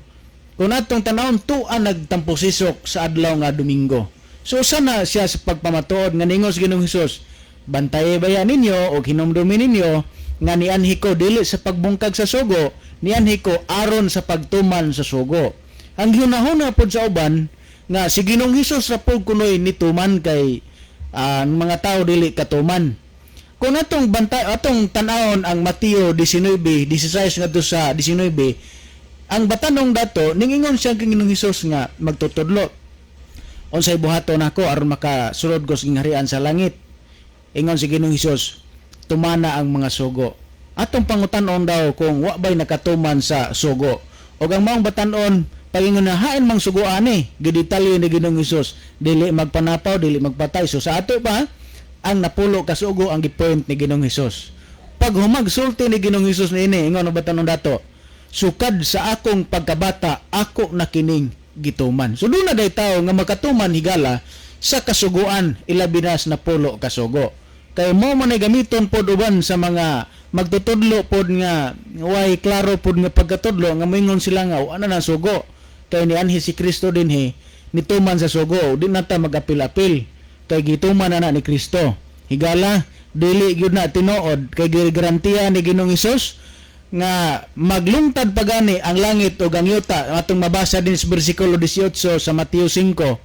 Kung atong tanawon, tua nagtamposisok sa adlaw nga Domingo. So sana siya sa pagpamatuod nga ningon si Ginoong Hesus, "Bantaye baya ninyo o hinumdumi ninyo nga nianhi ko dili sa pagbungkag sa sugo, nianhi ko aron sa pagtuman sa sugo." Ang hunahuna pod sa uban nga si Ginoong Hesus ra pod kunoy nituman kay ang mga tao dili katuman. Kung atong bantay, atong tan-awon ang Mateo 19:16 ngadto sa 19, ang batanong dato ningingon siya kang Ginoong Hesus nga, "Magtutudlo, unsay buhaton nako aron makasulod ko sa gingharian sa langit?" Ingon si Ginoong Hesus, "Tumana ang mga sugo." Atong pangutan-on daw kung wa bay nakatuman sa sugo. Og ang maong batan-on pagingon na, "Hain mang sugo ani?" Gidetalye ni Ginoong Hesus, dili magpanapaw, dili magpatay. So sa ato pa, ang napulo ka sugo ang gipoint ni Ginoong Hesus. Pag humagsulti ni Ginoong Hesus niini, ingon ang batan-on dato, "Sukad sa akong pagkabata, ako na kining gituman." So duna day tao nga makatuman, higala, sa kasuguan, ilabi na sa napulo kasugo. Kay mo man ay gamiton pod uban sa mga magtutudlo pod nga way klaro pod nga pagkatudlo, nga moingon sila nga wa na na sugo. Kay nianhi si Kristo dinhi, nituman sa sugo, di na ta magapil-apil kay gituman na na ni Kristo. Higala, dili gyud na tinuod kay gigarantiya ni Ginoong Hesus nga maglungtad pa gani ang langit o ang yuta, atong mabasa din sa bersikulo 18 sa Mateo 5.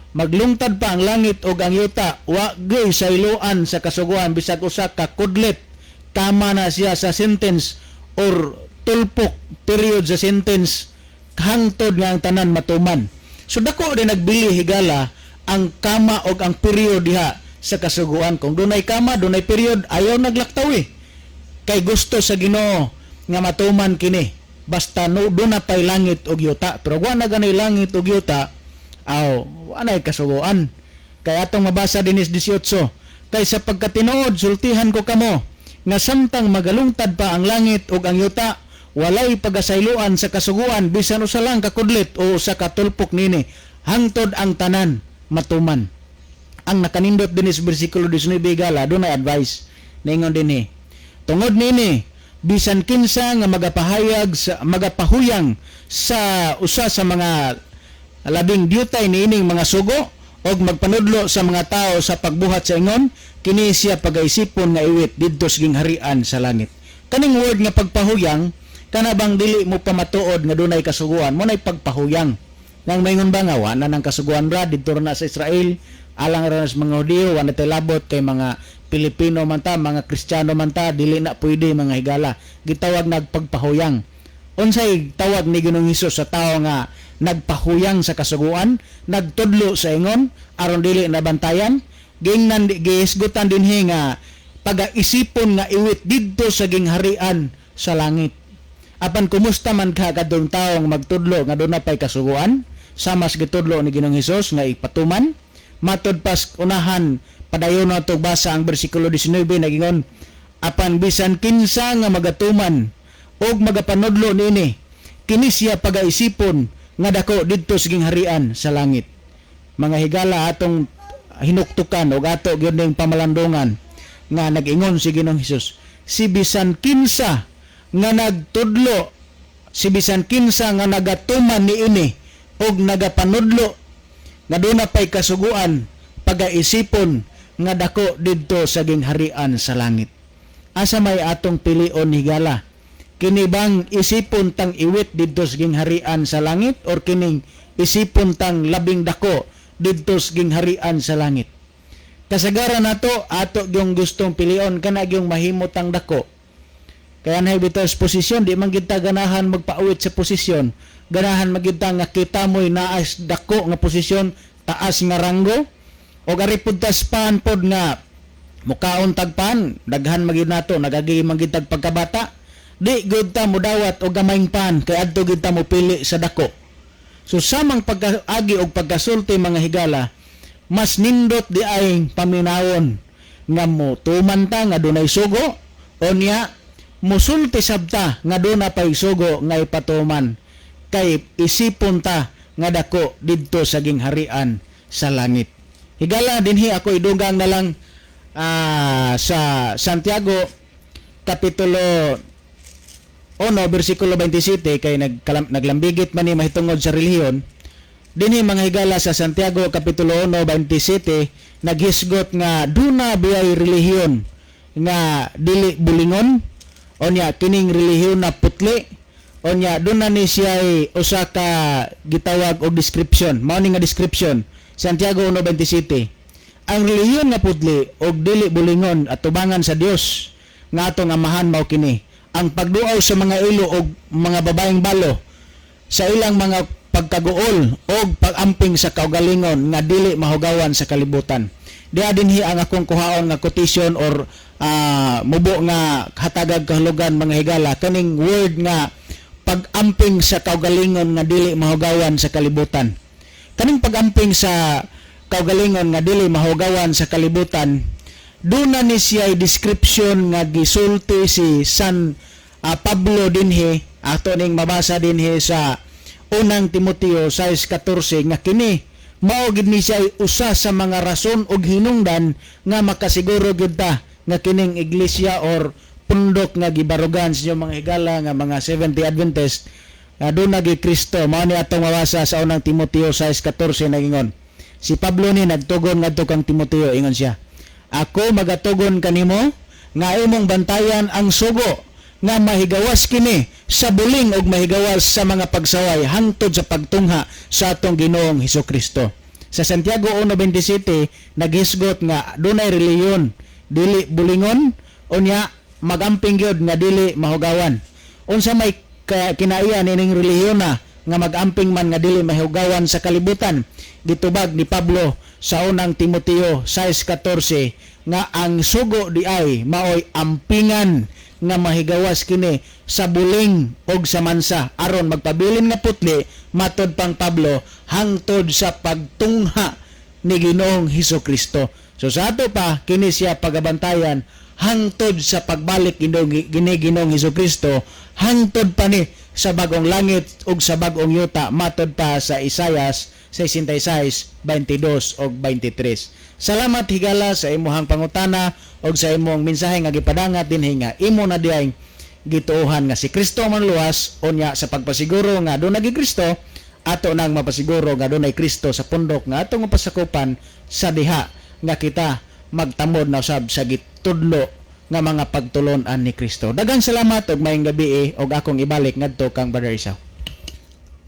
Maglungtad pa ang langit ug ang yuta, wa gyud sayloan sa kasuguan bisag usa ka kudlit, kama na siya sa sentence or tulpok, period sa sentence, hangtod nga ang tanan matuman. So dako din nagbili, higala, ang kama og ang period diha sa kasuguan. Kung dunay kama, dunay period, ayaw naglaktaw eh. Kay gusto sa Ginoo nga matuman kini. Basta no duna pay langit ug yuta. Pero wa na ganay langit ug yuta, aw, wa nay kasuguan. Kay atong mabasa dinis 18, "Kay sa pagkatinuod sultihan ko kamo nga samtang magalungtad pa ang langit ug ang yuta, walay pagasayloan sa kasuguan bisan usa lang ka kudlit o usa ka tulpok nini, hangtod ang tanan matuman." Ang nakanindot dinis bersikulo 19, gala, dunay advice. Ningon dinhi, "Tungod nini, bisan kinsa nga magapahayag sa magapahuyang sa usa sa mga labing diutay niining mga sugo og magpanudlo sa mga tao sa pagbuhat sa ingon, kini siya pagaisipon nga iwit didto sa gingharian sa langit." Kaning word nga pagpahuyang, kana bang dili mo pamatuod nga dunay kasuguan, mo nay pagpahuyang. Nang maingon ba nga wa na nang kasuguan ra didto ra na sa Israel, alang ra na sa mga Hudiyo, wa na tay labot kay mga Pilipino man ta, mga Kristiyano man ta, dili na pwede, mga higala. Gitawag nagpagpahuyang. Unsay tawag ni Ginoong Hesus sa tao nga nagpahuyang sa kasuguan, nagtudlo sa ingon aron dili nabantayan? Gingnan, gihisgutan dinhi nga pagaisipon nga iwit didto sa gingharian sa langit. Apan kumusta man ka kadtong taong magtudlo nga doon na pay kasuguan, sama sa gitudlo ni Ginoong Hesus nga ipatuman? Matod pas unahan, padayon nato basa ang bersikulo 19, nagingon, "Apan bisan kinsa nga magatuman og magapanudlo niini, kini siya pagaisipon nga dako didto sa gingharian sa langit." Mga higala, atong hinuktukan og ato gyud ning pamalandungan nga nag-ingon si Ginoong Hesus, si bisan kinsa nga nagtudlo, si bisan kinsa nga nagatuman niini og nagapanudlo nga doon pay kasuguan, pagaisipon nga dako didto sa gingharian sa langit. Asa may atong pilion, higala? Kini bang isipon tang iwit didto sa gingharian sa langit or kining isipon tang labing dako didto sa gingharian sa langit? Kasagaran nato, ato gyung gustong pilion kana gyung mahimo tang dako. Kaya anhay bitaw sa posisyon, di man kita ganahan magpaawit sa posisyon. Ganahan man kita nga kita mo'y naas dako nga posisyon, taas nga ranggo. O gari pud tas pan pod nga mukaon tagpan, daghan magyud nato, nagagi man gyud tag pagkabata. Di gud ta mudawat og gamayng pan kay adto gyud ta mopili sa dako. So samang pagkaagi og pagkasulti, mga higala, mas nindot di ay paminawon nga mo tuman ta nga dunay sugo o niya musulti sabta nga duna pay sugo nga ipatuman kay isipon ta nga dako didto sa gingharian sa langit. Higala, dinhi ako idugang na lang sa Santiago kapitulo 1 bersikulo 27 kay naglambigit man ni mahitungod sa relihiyon. Dinhi, mga higala, sa Santiago kapitulo 1 27, naghisgot nga duna biyay relihiyon nga dili bulingon o niya kining relihiyon na putli. O niya duna ni siya usa ka gitawag og description. Mao ni nga description, Santiago 1:27: "Ang relihiyon nga putli og dili bulingon at tubangan sa Dios nga atong amahan mao kini: ang pagduaw sa mga ilo og mga babaeng balo sa ilang mga pagkaguol og pag-amping sa kaugalingon nga dili mahugawan sa kalibutan." Diha dinhi ang akong kuhaon nga quotation or mubo nga hatagag kahulugan, mga higala, kaning word nga pag-amping sa kaugalingon nga dili mahugawan sa kalibutan. Kaning pag-amping sa kaugalingon nga dili mahugawan sa kalibutan, doon na ni siya description nga gisulti si San Pablo dinhi, ato ning mabasa dinhi sa Unang Timoteo 6:14, nga kini mao gid ni siya usa sa mga rason ug hinungdan nga makasiguro gyud ta nga kining iglesia or pundok nga gibarugan sa inyong mga higala nga mga Seventh-day Adventist nga doon na Kristo. Mao ni atong mabasa sa Unang Timoteo 6:14. Nagingon si Pablo ni, nagtugon ngadto kang Timoteo, ingon siya, "Ako magatugon kanimo nga imong bantayan ang sugo nga mahigawas kini sa buling ug mahigawas sa mga pagsaway hangtod sa pagtungha sa atong Ginoong Hesus Kristo." Sa Santiago 1:27 naghisgot nga dunay relihiyon dili bulingon, unya magamping gyud nga dili mahugawan. Unsa may kinaiya nining relihiyon na nga magamping man nga dili mahugawan sa kalibutan? Gitubag ni Pablo sa Unang Timoteo 6:14 nga ang sugo di ay maoy ampingan nga mahigawas kini sa buling og sa mansa aron magpabilin nga putli, matod pang Pablo, hangtod sa pagtungha ni Ginoong Hesus Kristo. So sa ato pa kini siya pagabantayan hangtod sa pagbalik gini Ginoong Hesus Kristo, hangtod pa ni sa bagong langit ug sa bagong yuta, matod pa sa Isayas 66:22 ug 23. Salamat, higala, sa imuhang pangutana ug sa imong mensahe nga gipadangat dinhi nga imo na diay gituohan nga si Kristo man luwas. Unya sa pagpasiguro nga doon nagi Kristo, ato nang mapasiguro nga dunay Kristo sa pundok nga atong mapasakupan sa diha nga kita magtamod na usab sa gitudlo nga mga pagtulon-an ni Kristo. Daghang salamat ug maayong gabi ug akong ibalik ngadto kang Brother Isaw.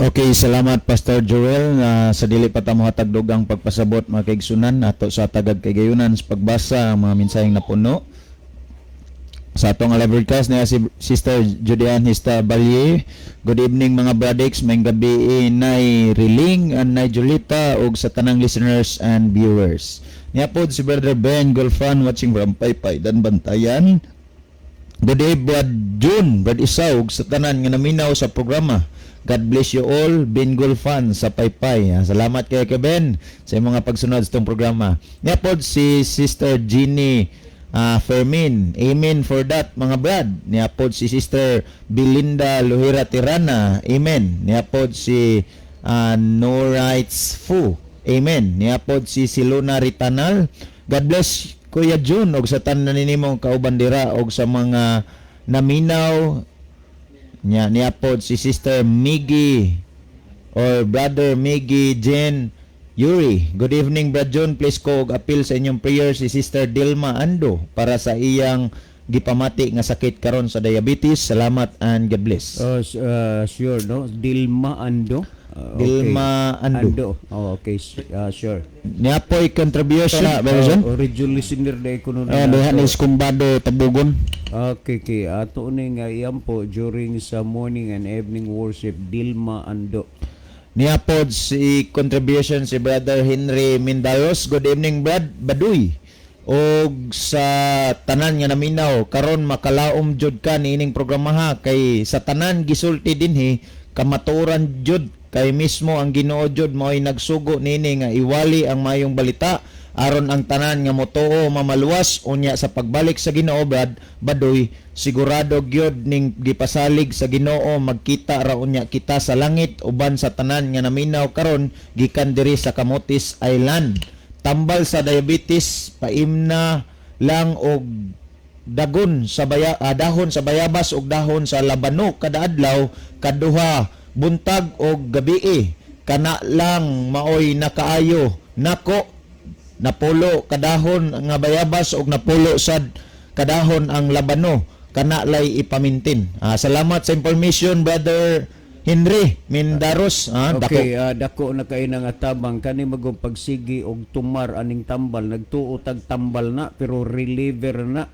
Okay, salamat, Pastor Joel. Sa dili pa ta mohatag dugang pagpasabot, mga kaigsunan, ato sa tagag kagayunan sa pagbasa ang mga mensaheng napuno. Sa atong live broadcast niya si Sister Julian Hista Balye. Good evening, mga brothers, maayong gabi nay Riling and nay Julita ug sa tanang listeners and viewers. Niya pod si Brother Ben Golfan watching from Paypay, Dan Bantayan. Good day, Brad June, Brad Isaw, ug sa tanan nga naminaw sa programa. God bless you all, Ben Gulfan sa Paypay. Salamat kay kay Ben sa imong mga pagsunod sa itong programa. Niya pod si Sister Jeannie Fermin. Amen for that, mga brad. Niya pod si Sister Belinda Luhira Tirana. Amen. Niya pod si No Rights Fu. Amen. Niya pod si Silona Ritanal. God bless, Kuya June, og sa tanan nimong kauban dira og sa mga naminaw niya. Niya pod si Sister Miggy or Brother Miggy Jen Yuri. Good evening, Brad John. Please ko og appeal sa inyong prayer si Sister Dilma Ando para sa iyang gipamati nga sakit karon sa diabetes. Salamat and God bless. Oh, sure, no? Dilma Ando. Okay. Dilma Ando. Ando. Oh, okay, sure. Niya po'y contribution na, Brother John. Oh, original listener na ko nun. Eh, diha ni Skumbado Tabugon. Okay. Ato ni nga iyam po during sa morning and evening worship, Dilma Ando. Niya pod si contribution si Brother Henry Mindaros. Good evening, Brad Baduy, og sa tanan nga naminaw karon. Makalaom jud ka niining programa ha, kay sa tanan gisulti dinhi kamatuoran jud, kay mismo ang Ginoo jud mao'y nagsugo niini nga iwali ang maayong balita aron ang tanan nga motuo mamaluwas. Unya sa pagbalik sa Ginoo, Brad Badoy, sigurado gyud ning gipasalig sa Ginoo, magkita ra unya kita sa langit uban sa tanan nga naminaw karon gikan diri sa Camotes Island. Tambal sa diabetes, paimna lang og dagon sa dahon sa bayabas ug dahon sa labano kada adlaw, kaduha buntag og gabii. Kana lang maoy nakaayo nako, napulo kadahon nga bayabas og napulo sad kadahon ang labano, kana lay ipamintin. Salamat sa information, Brother Henry Mindaros. Dako. Okay, dako na kay nga tabang kani magong pagsigi og tumar aning tambal. Nagtuo tag tambal na pero reliever na.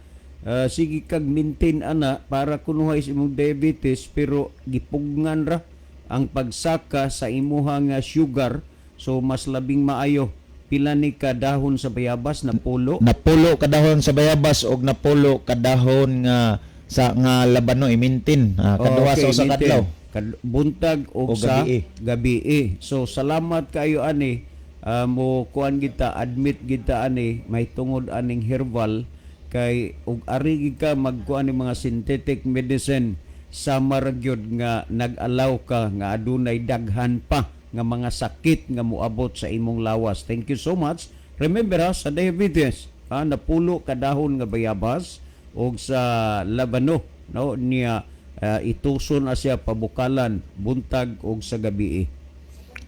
Sige kag maintain ana para kunuhay sa imong diabetes, pero gipugngan ra ang pagsaka sa imuha nga sugar, so mas labing maayo. Pila ni ka dahon sa bayabas, napulo? Napulo kadahon sa bayabas og napulo kadahon nga sa nga labano, imintin kaduha sa usa ka maintain. Adlaw. Buntag og O sa gabii. Gabii. So salamat kayo ani. Mo kuan kita, admit kita ani may tungod aning herbal, kay og ari gid ka magkuan ni mga synthetic medicine, sama ra gyud nga nag-alaw ka nga adunay daghan pa nga mga sakit nga moabot sa imong lawas. Thank you so much. Remember ha, sa diabetes, ha, napulo ka dahon nga bayabas og sa labano, no, niya ituson na siya pabukalan buntag og sa gabi.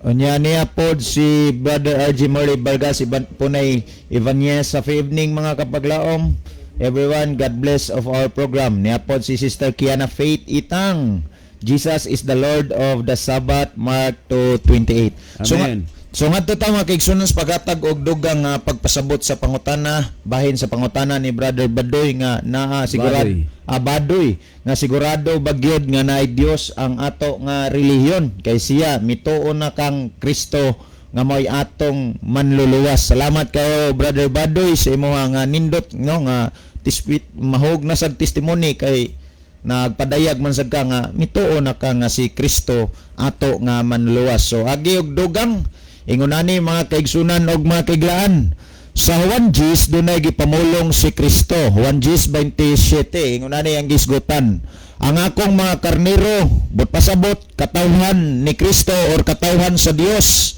Unya niya pod si Brother RG Murray Vargas Iban Punay Ibanez sa evening, mga kapaglaom. Everyone, God bless of our program. Niya pod si Sister Kiana Faith Itang. Jesus is the Lord of the Sabbath, Mark 2:28. So Amen. So ngadto ta, mga kaigsunan, sa paghatag og dugang nga pagpasabot sa pangutana, bahin sa pangutana ni Brother Badoy nga naa sigurado Badoy. Ah, Badoy, nga sigurado ba gyud nga naay Dios ang ato nga relihiyon kay siya mituo na kang Kristo nga mao'y atong manluluwas. Salamat kayo, Brother Badoy, sa imuha nga nindot, no, nga tispit mahog na sad testimony kay nagpadayag man sad ka nga mituo na ka nga si Kristo ato nga manluluwas. So agi og dugang ingon ani, mga kaigsunan og mga kaiglaan, sa Juan 10 dunay gipamulong si Kristo. Juan 10:27, ingon ani ang gisgutan. Ang akong mga karnero, but pasabot katawhan ni Kristo or katawhan sa Dios.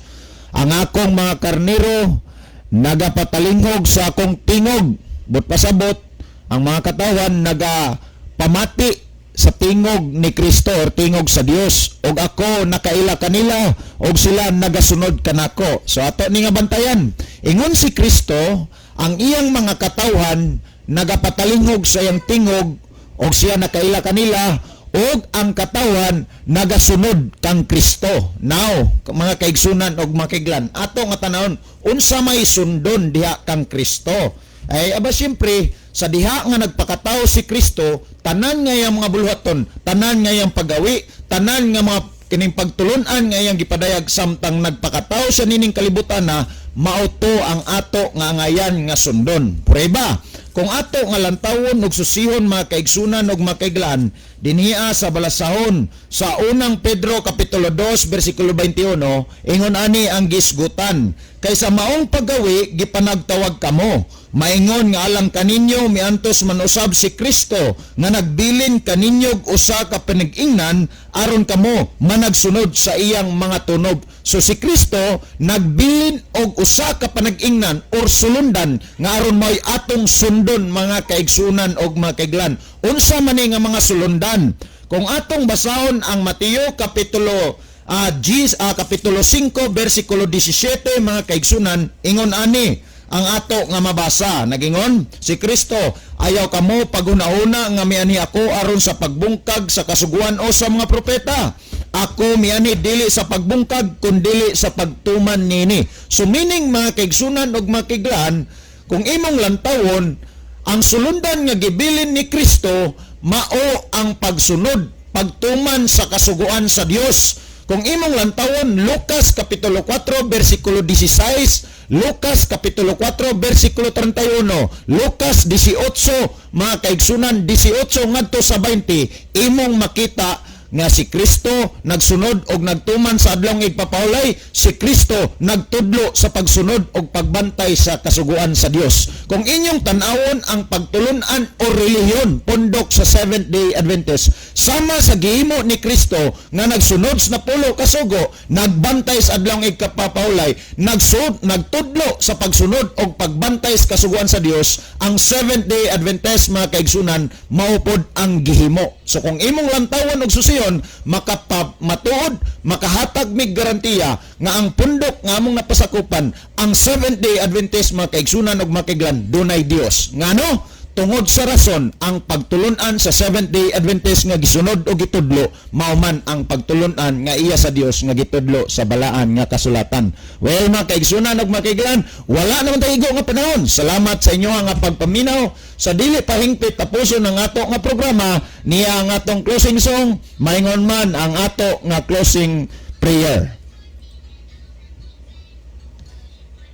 Ang akong mga karnero nagapatalinghog sa akong tingog. But pasabot ang mga katawan nagapamati sa tingog ni Kristo or tingog sa Dios, ug ako nakaila kanila ug sila nagasunod kanako. So ato ni nga bantayan, ingon si Kristo, ang iyang mga katawhan nagapatalinghog sa iyang tingog og siya nakaila kanila ug ang katawan nagasunod kang Kristo. Now, mga kaigsunan og mga kaiglan, ato nga tanawon unsa may sundon diha kang Kristo. Ay aba siyempre, sa diha nga nagpakatao si Kristo, tanan nga iyang mga buluhaton, tanan nga iyang pagawi, tanan nga mga kining pagtulunan nga iyang gipadayag samtang nagpakatao siya nining kalibutan na mao to ang ato nga angayan nga sundon. Prueba, kung ato nga lantawon ug susihon, mga kaigsunan ug mga kaiglan, dinhiya sa balasahon sa Unang Pedro kapitulo 2 bersikulo 21, ingon ani ang gisgutan: "Kay sa maong paggawi gipanagtawag kamo, maingon nga alang kaninyo miantos man usab si Kristo nga nagbilin kaninyo og usa ka panag-ingnan aron kamo managsunod sa iyang mga tunob." So si Kristo nagbilin og usa ka panag-ingnan or sulundan nga aron mao'y atong sundon, mga kaigsunan og mga kaiglan. Unsa man ni nga mga sulundan? Kung atong basahon ang Mateo kapitulo 10, kapitulo 5 bersikulo 17, mga kaigsunan, ingon ani ang ato nga mabasa. Nagingon si Kristo, "Ayaw kamo paghuna-huna nga mianhi ako aron sa pagbungkag sa kasuguan o sa mga propeta. Ako mianhi dili sa pagbungkag kundili sa pagtuman nini." So meaning, mga kaigsunan ug mga kaiglan, kung imong lantawon ang sulundan nga gibilin ni Kristo, mao ang pagsunod, pagtuman sa kasuguan sa Dios. Kung imong lantawon Lucas kapitulo 4 bersikulo 16, Lucas kapitulo 4 bersikulo 31, Lucas 18, mga kaigsunan, 18 ngadto sa 20, imong makita nga si Kristo nagsunod og nagtuman sa Adlawng Igpapaulay, si Kristo nagtudlo sa pagsunod og pagbantay sa kasuguan sa Dios. Kung inyong tan-awon ang pagtulunan o relihiyon pundok sa Seventh Day Adventist, sama sa gihimo ni Kristo nga nagsunod sa napulo kasugo, nagbantay sa Adlawng Igpapaulay, nagtudlo sa pagsunod og pagbantay sa kasuguan sa Dios, ang Seventh Day Adventist, mga kaigsunan, mao pod ang gihimo. So kung imong lantawan og susiyon, makapa matuod makahatag mig garantiya nga ang pundok nga among napasakupan, ang Seventh Day Adventist, mga kaigsunan ug mga kaiglan, dunay Dios. Ngano? Tungod sa rason ang pagtulunan sa Seventh Day Adventist nga gisunod o gitudlo mao man ang pagtulunan nga iya sa Dios nga gitudlo sa balaan nga kasulatan. Well, mga kaigsunan ug mga kaiglan, wala naman tayo igo nga panahon. Salamat sa inyo nga pagpaminaw. Sa dili pa hingpit tapuson ang ato nga programa, niya ang atong closing song, maingon man ang ato nga closing prayer.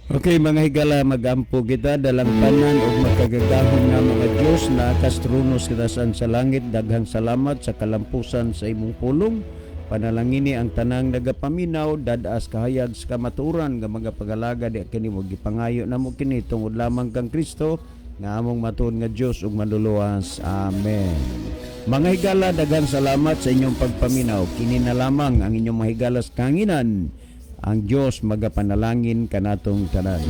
Okay, mga higala, magampo kita. Dalangpanan og makagagahom nga mga Dios na kastrunos kita sa langit, daghang salamat sa kalampusan sa imong pulong. Panalangini ang tanang nagapaminaw, dad-as kahayag sa kamatuoran nga mga pagalaga di kini mo. Gipangayo namo kini tungod lamang kang Kristo nga among matuod nga Dios ug manluluwas. Amen. Mga higala, daghang salamat sa inyong pagpaminaw. Kini na lamang ang inyong mga higala sa kahanginan. Ang Dios magapanalangin kanatong tanan.